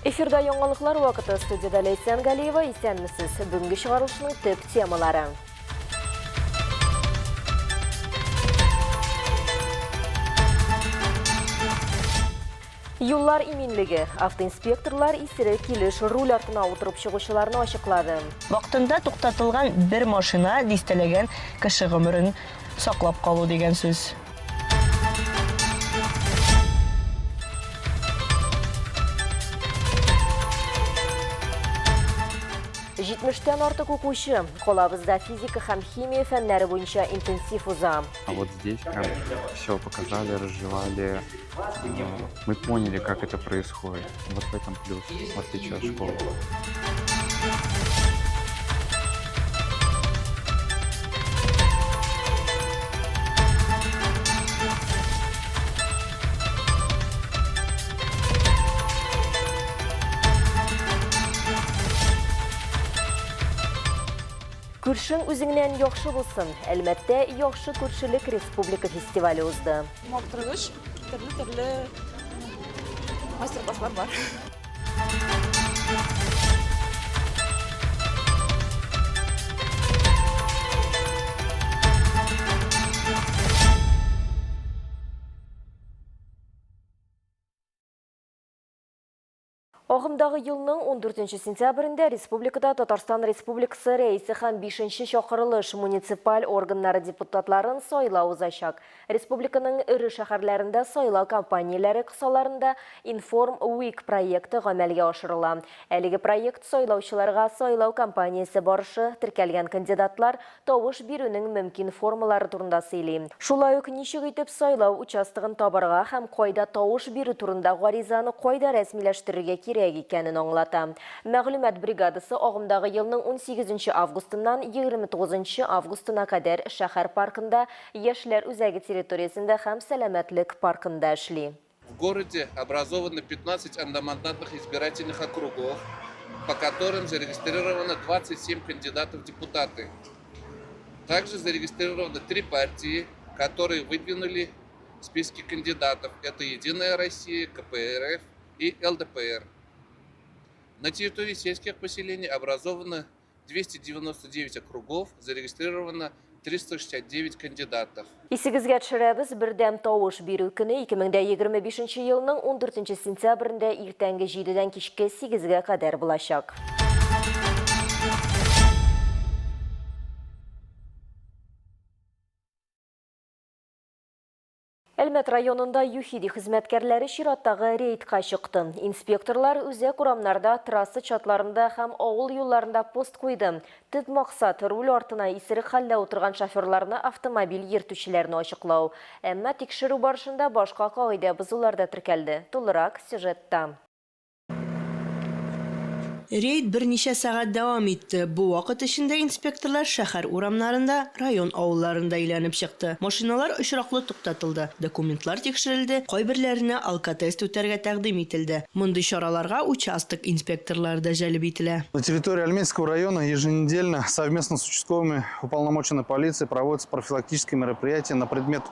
Эфирда яңалыклар вакыты студиядә Ләйсән Галиева исәнмесез. Бүгенге чыгарылышның төп темалары. Юллар иминлеге. Автоинспекторлар исерек килеш руль артына утырып чыгучыларны ачыклады. Вакытында туктатылган бер машина дистәләгән кеше гомерен саклап калу дигән сүз. Җитмештән артык укучы калабызда физика һәм химия фәннәре буенча интенсив уза. А вот здесь прям все показали, разжевали. Мы поняли, как это происходит. Вот в этом плюс, в отличие от школы. Күршең үзеңнән яхшы булсын! Әлмәттә Яхшы күршелек республика фестивале узды. Мавыктыргыч төрле-төрле мастер-класслар бар. Агымдагы елның 14 сентябрендә республикада Татарстан Республикасы Рәисе һәм 5 чакырылыш муниципаль органнары депутатларын сайлау узачак. Республиканың эре шәһәрләрендә сайлау кампанияләре кысаларында Inform Week проекты гамәлгә ашырыла. Әлеге проект сайлаучыларга сайлау кампаниясе барышы, теркәлгән кандидатлар, тавыш бирүнең мөмкин формалары турында сөйли. Шулай ук ничек итеп сайлау участогын табарга һәм кайда тавыш бирү турында гаризаны кайда рәсмиләштерергә кирәк икәнен аңлата. Мәгълүмат бригадасы агымдагы елның унсигезенче августыннан 29 августына кадәр шәһәр паркында, Яшьләр үзәге территориясендә һәм Сәламәтлек паркында эшли. В городе образованы 15 одномандатных избирательных округов, по которым зарегистрировано 27 кандидатов в депутаты. Также зарегистрированы три партии, которые выдвинули списки кандидатов. Это «Единая Россия», КПРФ и ЛДПР. На территории сельских поселений образовано 299 округов, зарегистрировано 369 кандидатов. Исегезгә төшерәбез, бердәм тавыш бирү көне 2025 елның 14 сентябрендә иртәнге җидедән кичке сигезгә кадәр булачак. Әлмәт районында ЮХИДИ хезмәткәрләре чираттагы рейдка чыкты. Инспекторлар үзәк урамнарда, трасса чатларында һәм авыл юлларында пост куйды. Төп максат, руль артына исерек хәлдә утырган шоферларны, автомобиль йөртүчеләрне ачыклау. Әмма тикшерү барышында башка кагыйдә бозулар да теркәлде. Тулырак сюжетта. Рейд берничә сәгать дәвам итте. Бу вакыт эчендә инспекторлар шәһәр урамнарында, район авылларында әйләнеп чыкты. Машиналар очраклы туктатылды, документлар тикшерелде, кайберләренә алкотест үтәргә тәкъдим ителде. Мондый чараларга участок инспекторлары да җәлеп ителә. На территории Альметьевского района еженедельно совместно с участковыми уполномоченной полиции проводятся профилактические мероприятия на предмет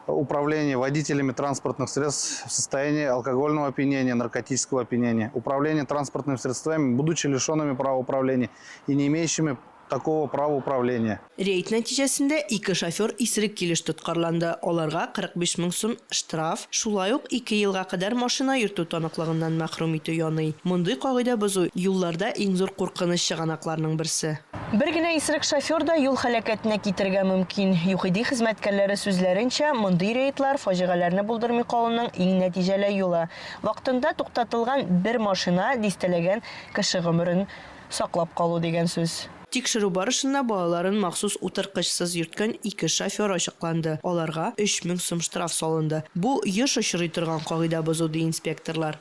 управление водителями транспортных средств в состоянии алкогольного опьянения, наркотического опьянения, управление транспортными средствами, будучи лишенными права управления и не имеющими такого права управления. Рейд нәтиҗәсендә ике шофер исерек килеш тоткарланды, аларга 45 мең сум штраф, шулай ук ике елга кадәр машина йөртү таныклыгыннан мәхрүм итү яный. Мондый кагыйдә бозу, юлларда иң зур куркыныч чыганакларның берсе. Бер генә исерек шофер да юл һәлакәтенә китерергә мөмкин. ЮХИДИ хезмәткәрләре сүзләренчә, мондый рейдлар, фаҗигаләрне булдырмый калуның иң нәтиҗәле юлы. Вакытында туктатылган бер машина дистәләгән кеше гомерен саклап калу дигән сүз. Тикшерү барышында балаларын махсус утырткычсыз йөрткән ике шофер ачыкланды, аларга 3000 сум штраф салынды. Бу, еш очрый торган кагыйдә бозу, ди инспекторлар.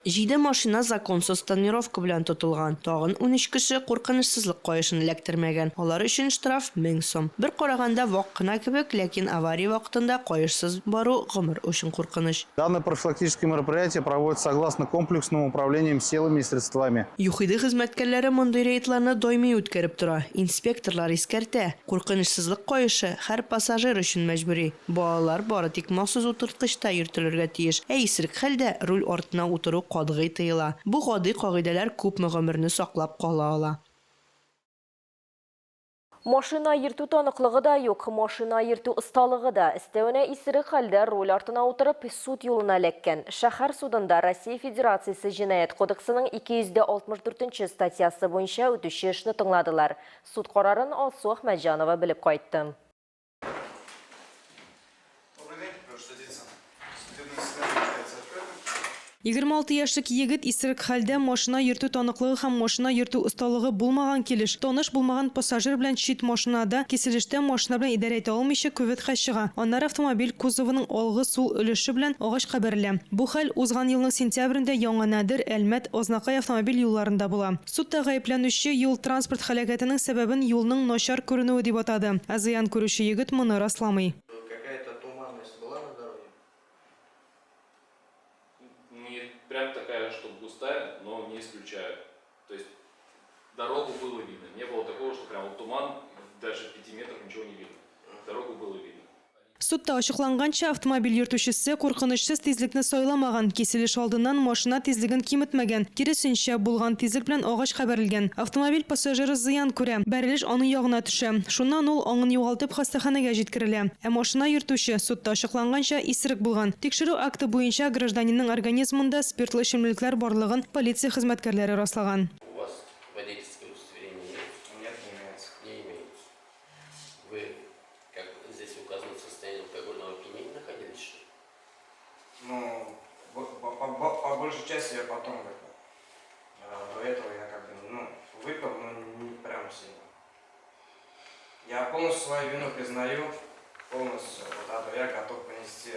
Җиде машина законсыз тонировка белән тотылган, тагын 13 кеше куркынычсызлык каешын эләктермәгән, алар өчен штраф, 1000 сум. Бер караганда вак кына кебек, ләкин авария вакытында каешсыз бару гомер өчен куркыныч. Данное профилактическое мероприятие проводится согласно комплексному управлением силами и средствами. ЮХИДИ хезмәткәрләре мондый рейдларны даими үткәреп тора. Инспекторлар искәртә, куркынычсызлык каешы һәр пассажир өчен мәҗбүри. Балалар бары тик махсус утырткычта йөртелергә тиеш, ә исерек хәлдә руль артына утыру катгый тыела. Бу гади кагыйдәләр күпме гомерне саклап кала ала. Машина йөртү таныклыгы да юк, машина йөртү осталыгы да. Өстәвенә исерек хәлдә руль артына утырып, суд юлына эләккән. Шәһәр судында Россия Федерациясе Җинаять кодексының 264 нче статьясы буенча үтүче эшне тыңладылар. Суд карарын Алсу Әхмәтҗанова белеп кайтты. 26 яшьлек егет исерек хәлдә машина йөртү таныклыгы һәм машина йөртү осталыгы булмаган килеш, таныш булмаган пассажир белән чит машинада киселештә машина белән идарә итә алмыйча кюветка чыга, аннары автомобиль кузовының алгы сул өлеше белән агачка бәрелә. Бу хәл узган елның сентябрендә Яңа Нәдер, Әлмәт, Азнакай автомобиль юлларында була. Судта гаепләнүче юл-транспорт һәлакәтенең сәбәбен юлның начар күренүе дип атады, ә зыян күрүче егет моны расламый. Какая-то туманность была на дороге? Не прям такая, что густая, но не исключаю. То есть дорогу было видно. Не было такого, что прям вот туман, дальше 5 метров ничего не видно. Дорогу было видно. Судта ачыкланганча, автомобиль йөртүчесе куркынычсыз тизлекне сайламаган, киселеш алдыннан машина тизлеген киметмәгән, киресенчә, булган тизлек белән агачка бәрелгән. Автомобиль пассажиры зыян күрә, бәрелеш аның ягына төшә. Шуннан ул, аңын югалтып, хастаханәгә җиткерелә. Ә машина йөртүче, судта ачыкланганча, исерек булган. Тикшерү акты буенча, гражданинның организмында спиртлы эчемлекләр барлыгын полиция хезмәткәрләре раслаган. У вас водительское удостоверение есть? Нет, не имеется. Не имеется. Вы, как здесь указано, в состоянии алкогольного опьянения находились, что ли? Ну, по, по, по большей части я потом выпил. А до этого я как бы, ну, выпил, но не прям сильно. Я полностью свою вину признаю, полностью. Вот, а то я готов понести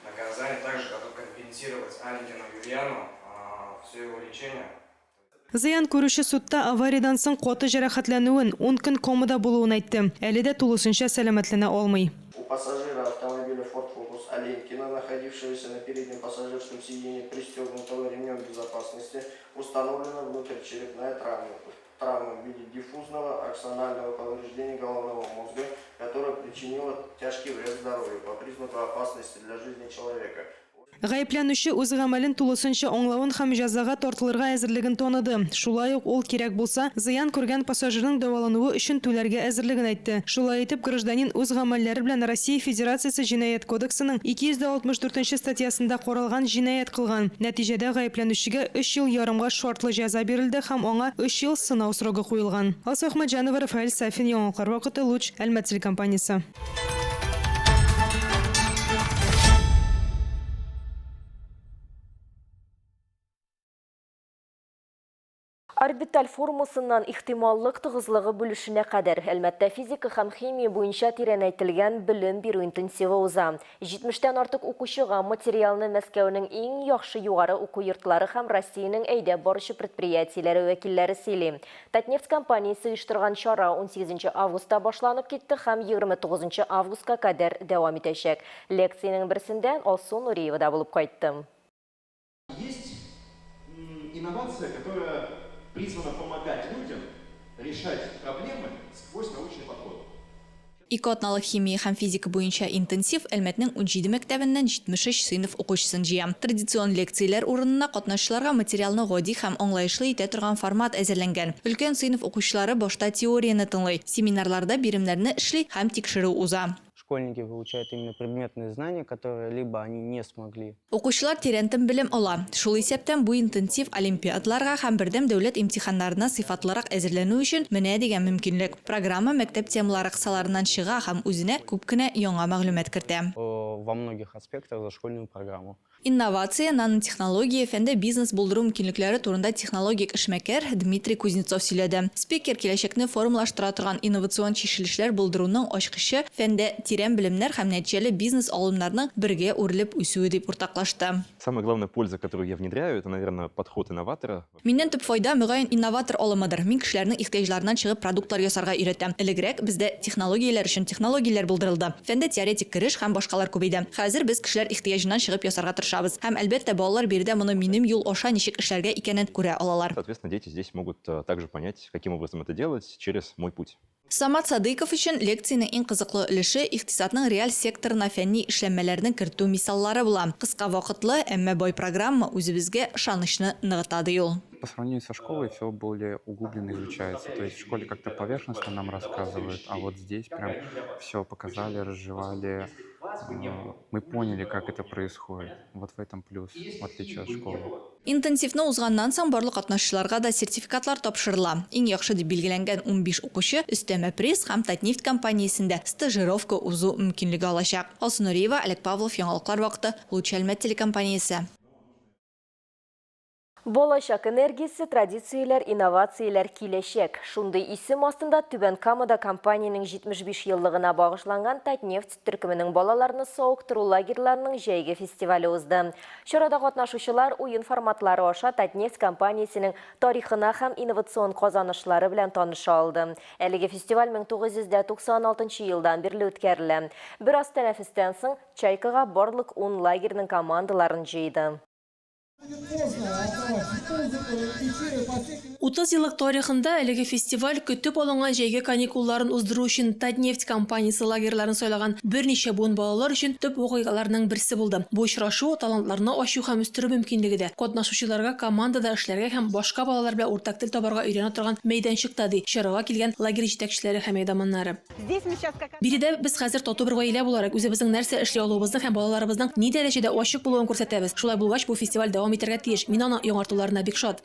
наказание, также готов компенсировать Аликину Юльяну все его лечение. Зыян күрүче судта авариядән соң каты җәрәхәтләнүен, ун көн комада булуын әйтте. Әле дә тулысынча сәламәтләнә алмый. У пассажира автомобиля Ford Focus Оленькина, находившегося на переднем пассажирском сиденье, пристегнутого ремнем безопасности, установлена внутричерепная травма, травма в виде диффузного аксонального повреждения головного мозга, которое причинило тяжкий вред здоровью по признаку опасности для жизни человека. Гаепләнүче үз гамәлен тулысынча аңлавын һәм җәзага тартылырга әзерлеген таныды. Шулай ук ул, кирәк булса, зыян күргән пассажирның дәвалануы өчен түләргә әзерлеген әйтте. Шулай итеп, гражданин үз гамәлләре белән Россия Федерациясе Җинаять кодексының 264 нче статьясында каралган җинаять кылган. Нәтиҗәдә, гаепләнүчегә өч ел ярымга шартлы җәза бирелде һәм аңа өч ел сынау срогы куелган. Алсу Әхмәтҗанова, Рафаэль Сафин, Яңалыклар вакыты, Луч, Әлмәт телекомпаниясе. Орбиталь формасыннан ихтималлык тыгызлыгы бүлешенә кадәр Әлмәттә физика һәм химия буенча тирәнәйтелгән белем бирү интенсивы уза. 70-тән артык укучыга материалны Мәскәүнең иң яхшы югары уку йортлары һәм Россиянең әйдәп баручы предприятиеләре вәкилләре сөйли. Татнефть компаниясе оештырган чара 18 августта башланып китте һәм 29 августка кадәр дәвам итәчәк. Лекциянең берсендә Алсу Нуриева да булып кайтты. Есть инновация, которая призвана помогать людям решать проблемы сквозь научный подход. Ике атналык химия һәм физика буенча интенсив Әлмәтнең 17 мәктәбеннән 73 сыйныф укучысын җыя. Традицион лекцияләр урынына катнашчыларга материалны гади һәм аңлаешлы итә торган формат әзерләнгән. Өлкән сыйныф укучылары башта теорияне тыңлый, семинарларда биремнәрне эшли һәм тикшерү уза. Школьники получают именно предметные знания, которые либо они не смогли. Укучылар тирәнтен белем ала. Шул исәптән бу интенсив олимпиадаларга һәм бердәм дәүләт имтиханнарына сыйфатлырак әзерләнү өчен менә дигән мөмкинлек. Программа мәктәп темалары кысаларыннан чыга һәм үзенә күп кенә яңа мәгълүмат кертә. Во многих аспектах за школьную программу. Инновация, нанотехнология, фәндә бизнес булдыру мөмкинлекләре турында технологик эшмәкәр Дмитрий Кузнецов сөйләде. Спикер киләчәкне формалаштыра торган инновацион чишелешләр булдыруның ачкычы фәндә тирән тирән белемнәр һәм нәтиҗәле бизнес алымнарның бергә үрелеп үсүе, дип уртаклашты. Самая главная польза, которую я внедряю, это, наверное, подход инноватора. Миннән төп файда, мөгаен, инноватор алымыдыр. Мин кешеләрнең ихтыяҗларыннан чыгып продуктлар ясарга өйрәтәм. Элегрәк бездә технологияләр өчен технологияләр булдырылды. Фәндә теоретик кереш һәм башкалар күбәйде. Хәзер без кешеләр ихтыяҗыннан чыгып ясарга тырышабыз. Һәм, әлбәттә, балалар биредә моны минем юл аша ничек эшләргә икәнен күрә алалар. Соответственно, дети здесь могут также понять, каким образом это делать через мой путь. Самат Садыйков өчен лекциянең иң кызыклы өлеше икътисадның реаль секторына фәнни эшләнмәләрне кертү мисаллары була. Кыска вакытлы, әмма бай программа үзебезгә ышанычны ныгыта, ди ул. По сравнению со школой все более углубленно изучается. То есть в школе как-то поверхностно нам рассказывают, а вот здесь прям все показали, разжевали. Мы поняли, как это происходит. Вот в этом плюс, в отличие от школы. Интенсивны узганнан соң барлык катнашучыларга да сертификатлар тапшырыла. Иң яхшы дип билгеләнгән 15 укучы өстәмә приз һәм Татнефть компаниясендә стажировка узу мөмкинлеге алачак. Алсу Нуриева, Олег Павлов, Яңалыклар вакыты, Луч Әлмәт телекомпаниясе. Балачак энергиясе, традицияләр, инновацияләр, киләчәк. Шундый исем астында Түбән Камада компаниянең 75 еллыгына багышланган Татнефть төркеменең балаларны савыктыру лагерьларының җәйге фестивале узды. Чарада катнашучылар уен форматлары аша Татнефть компаниясенең тарихына һәм инновацион казанышлары белән таныша алды. Әлеге фестиваль 1996 елдан бирле үткәрелә. Бераз тәнәфестән соң Чайкага барлык ун лагерьның командаларын җыйды. 30 еллык тарихында әлеге фестиваль көтеп алынган җәйге каникулларын уздыру өчен Татнефть компаниясе лагерьларын сайлаган берничә буын балалар өчен төп вакыйгаларның берсе булды. Бу очрашу, талантларны ачу һәм үстерү мөмкинлеге дә, катнашучыларга командада эшләргә һәм башка балалар белән уртак тел табарга өйрәнә торган мәйданчык та, ди чарага килгән лагерь җитәкчеләре һәм әйдаманнары. Биредә без хәзер тату бер гаилә буларак үзебезнең нәрсә эшли алуыбызны һәм балаларыбызның ни дәрәҗәдә ачык булуын күрсәтәбез. Шулай булгач, бу фестиваль дәвам итәргә тиеш. Мин аны яңартуларына бик шат.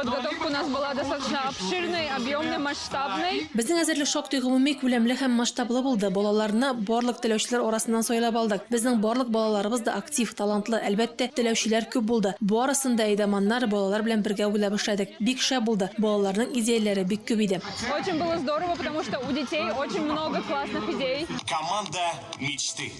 Подготовка у нас была достаточно обширной, объемной, масштабной. Безнең әзерлек шактый гомуми, күләмле һәм масштаблы булды. Балаларны барлык теләүчеләр арасыннан сайлап алдык. Безнең барлык балаларыбыз да актив, талантлы. Әлбәттә, теләүчеләр күп булды. Барысын да әйдаманнар, балалар белән бергә уйлап эшләдек. Бик шәп булды. Балаларның идеяләре бик күп иде. Очень было здорово, потому что у детей очень много классных идей. Команда мечты.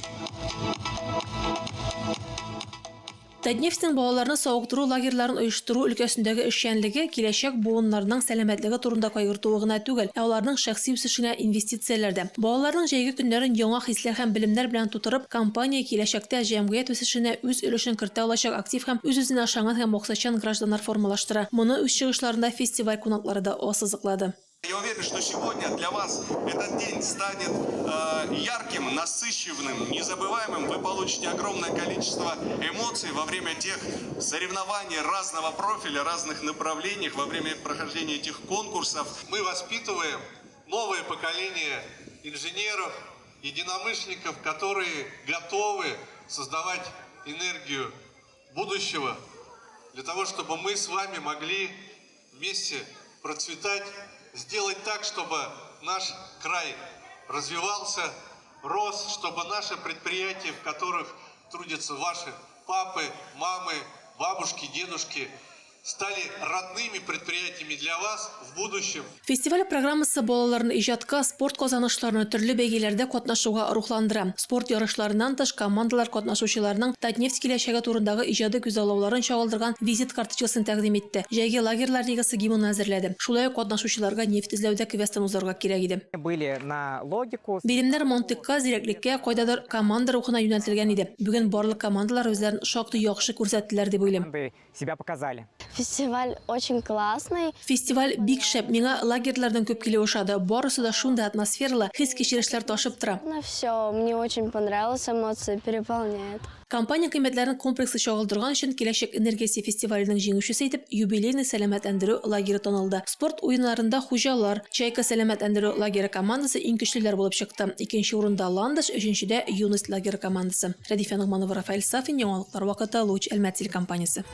Татнефтьнең балаларны савыктыру лагерьларын оештыру өлкәсендәге эшчәнлеге киләчәк буыннарның сәламәтлеге турында кайгыртуы гына түгел, ә аларның шәхси үсешенә инвестицияләр дә. Балаларның җәйге көннәрен яңа хисләр һәм белемнәр белән тутырып, компания киләчәктә җәмгыять үсешенә үз өлешен кертә алачак актив һәм үз-үзенә ышанган һәм максатчан гражданнар формалаштыра. Моны үз чыгышларында фестиваль кунаклары да ассызыклады. Я уверен, что сегодня для вас этот день станет э, ярким, насыщенным, незабываемым. Вы получите огромное количество эмоций во время тех соревнований разного профиля, разных направлений, во время прохождения этих конкурсов. Мы воспитываем новое поколение инженеров, единомышленников, которые готовы создавать энергию будущего для того, чтобы мы с вами могли вместе процветать, сделать так, чтобы наш край развивался, рос, чтобы наши предприятия, в которых трудятся ваши папы, мамы, бабушки, дедушки, стали родными предприятиями для вас в будущем. Фестиваль программасы балаларны иҗатка, спорт казанышларына, төрле бәйгеләрдә катнашуга рухландыра. Спорт ярышларыннан тыш, командалар катнашучыларның Татнефть киләчәге турындагы иҗади күзаллауларын чагылдырган визит карточкасын тәкъдим итте, җәйге лагерьлар лигасы гимнын әзерләде. Шулай ук катнашучыларга нефть эзләүдә квестын узарга кирәк иде. Были на логику. Биремнәр мантыйкка, зирәклеккә, кайдадыр команда рухына юнәлтелгән иде. Бүген барлык командалар үзләрен шактый яхшы күрсәттеләр дип уйлыйм. Себя показали. Фестиваль очень классный. Фестиваль бик шәп, миңа лагерьларның күп килүе ошады. Барысы да шундый атмосфералы, хис-кичерешләр ташып тора. Все, мне очень понравилось, эмоции переполняет. Компания кыйммәтләрен комплекслы чагылдырган өчен Киләчәк энергиясе фестиваленең җиңүчесе итеп Юбилейный сәламәтләндерү лагере танылды. Спорт уеннарында хуҗалар, Чайка сәламәтләндерү лагере командасы иң көчлеләр булып чыкты. Икенче урында Ландыш, өченчедә Юность лагере командасы. Рәдифә Ногманова, Рафаэль Сафин, Яңалыклар вакыты, Луч, Әлмәт телекомпаниясе.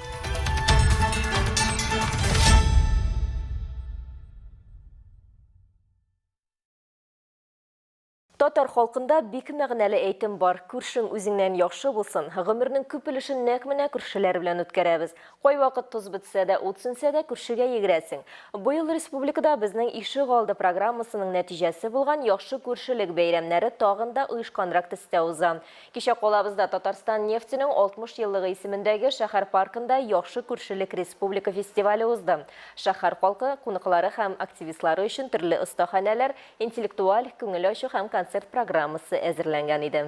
Татар халкында бик мәгънәле әйтем бар, Күршең үзеңнән яхшы булсын. Гомернең күп өлешен нәкъ менә күршеләр белән үткәрәбез. Кайвакыт тоз бетсә дә, ут сүнсә дә күршегә йөгерәсең. Быел республикада Безнең ишегалды программасының нәтиҗәсе булган Яхшы күршелек бәйрәмнәре тагын да оешканрак төстә уза. Кичә калабызда Татарстан нефтенең 60 еллыгы исемендәге шәһәр паркында Яхшы күршелек республика фестивале узды. Шәһәр халкы, кунаклары һәм активистлары өчен төрле остаханәләр, интеллектуаль, күңел ачу һәм концерт программасы әзерләнгән иде.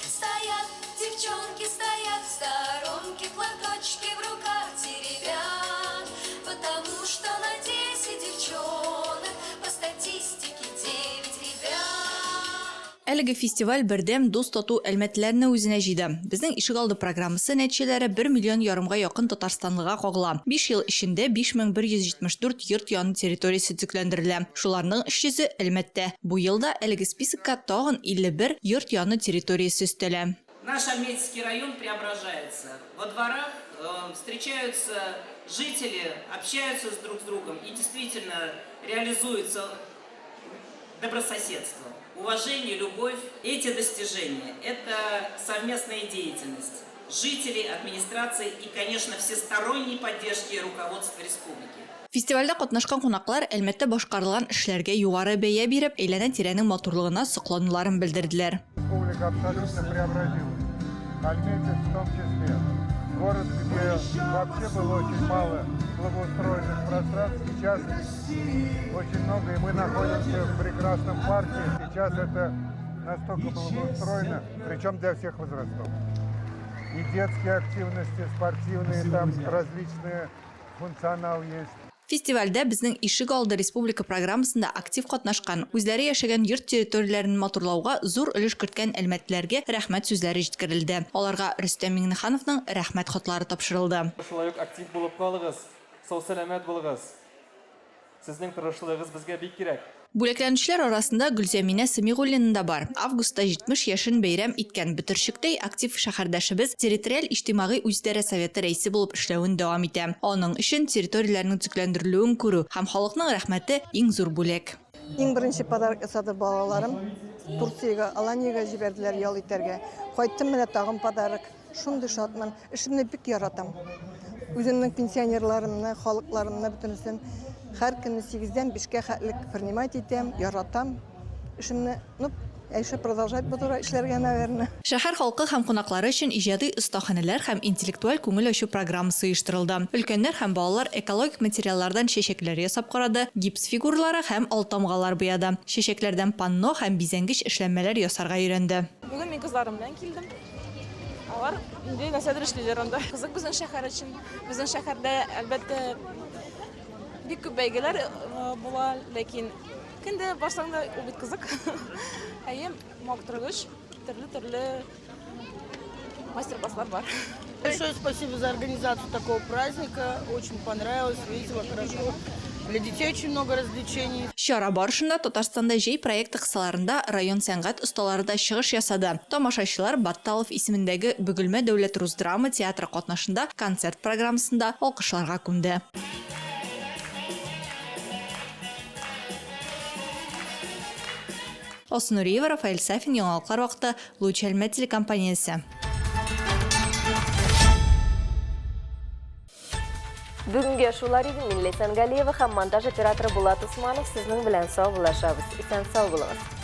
Стоят девчонки, стоят в сторонке, платочки в руках теребят, потому что на десять девчонок по статистике девять ребят. Әлеге фестиваль бердәм, дус-тату әлмәтлеләрне үзенә җыйды. Безнең ишегалды программасы нәтиҗәләре бер миллион ярымга якын татарстанлыга кагыла. Биш ел эчендә 5174 йорт яны территориясе төзекләндерелә. Шуларның 300-е, Әлмәттә. Бу елда әлеге списокка тагын 51 йорт яны территориясе өстәлә. Наш Альметьевский район преображается. Во дворах встречаются жители, общаются с друг с другом и действительно реализуется добрососедство, уважение, любовь. Эти достижения – это совместная деятельность жителей, администрации и, конечно, всесторонней поддержки руководства республики. Фестивальдә катнашкан кунаклар Әлмәттә башкарылган эшләргә югары бәя биреп, әйләнә-тирәнең матурлыгына соклануларын белдерделәр. Республика абсолютно преобразилась. Альметьевск в том числе. Город, где вообще было очень мало благоустроенных пространств, сейчас очень много, и мы находимся в прекрасном парке. Сейчас это настолько благоустроено, причем для всех возрастов. И детские активности, спортивные, там различные функционал есть. Фестивальдә Безнең ишек алды республика программасында актив катнашкан, үзләре яшәгән йорт территорияләрен матурлауга зур өлеш керткән әлмәтлеләргә рәхмәт сүзләре җиткерелде. Аларга Рөстәм Миңнехановның Рәхмәт хатлары тапшырылды. Шулай ук актив булып калыгыз, сау-сәламәт булыгыз. Сезнең тырышлыгыгыз безгә бик кирәк. Бүләкләнүчеләр арасында Гөлзәминә Сәмигуллина да бар. Августта 70 яшен бәйрәм иткән бөтерчектәй актив шәһәрдәшебез территориаль иҗтимагый үзидарә советы рәисе булып эшләвен дәвам итә. Аның өчен территорияләрнең төзекләндерелүен күрү һәм халыкның рәхмәте, иң зур бүләк. Иң беренче подарок ясады балаларым. Турциягә, Аланиягә җибәрделәр ял итәргә. Кайттым менә тагын подарок. Шундый шатмын. Эшемне бик яратам. Үземнең пенсионерларымны, халыкларымны бөтенесен һәр көнне сигездән бишкә хәтлек принимать итәм, яратам эшемне. Ну, я еще продолжать буду эшләргә, наверное. Шәһәр халкы һәм кунаклары өчен иҗади остаханәләр һәм интеллектуаль күңел ачу программасы оештырылды. Өлкәннәр һәм балалар экологик материаллардан чәчәкләр ясап карады, гипс фигуралары һәм алтамгалар буяды, чәчәкләрдән панно һәм бизәнгеч эшләнмәләр ясарга өйрәнде. Бүген мин кызларым белән килдем. Алар инде нәрсәдер эшлиләр анда. Кызык безнең шәһәр өчен. Безнең шәһәрдә, әлбәттә, бик күп бәйгеләр э, була, ләкин кемдә барсаң да ул бит кызык. Әйе, мавыктыргыч, төрле-төрле мастер-класслар бар. Большое спасибо за организацию такого праздника. Очень понравилось, весело, хорошо. Для детей очень много развлечений. Чара барышында Татарстанда җәй проекты кысаларында район сәнгать осталары да чыгыш ясады. Тамашачылар Батталов исемендәге Бөгелмә дәүләт рус драма театры катнашында концерт программасын да алкышларга күмде. Алсу Нуриева, Рафаэль Сафин, Яңалыклар вакыты, Луч Әлмәт телекомпаниясе. Бүгенгә шулар иде. Мин Ләйсән Галиева һәм монтаж операторы Булат Усманов сезнең белән саубуллашабыз. Исән сау булыгыз.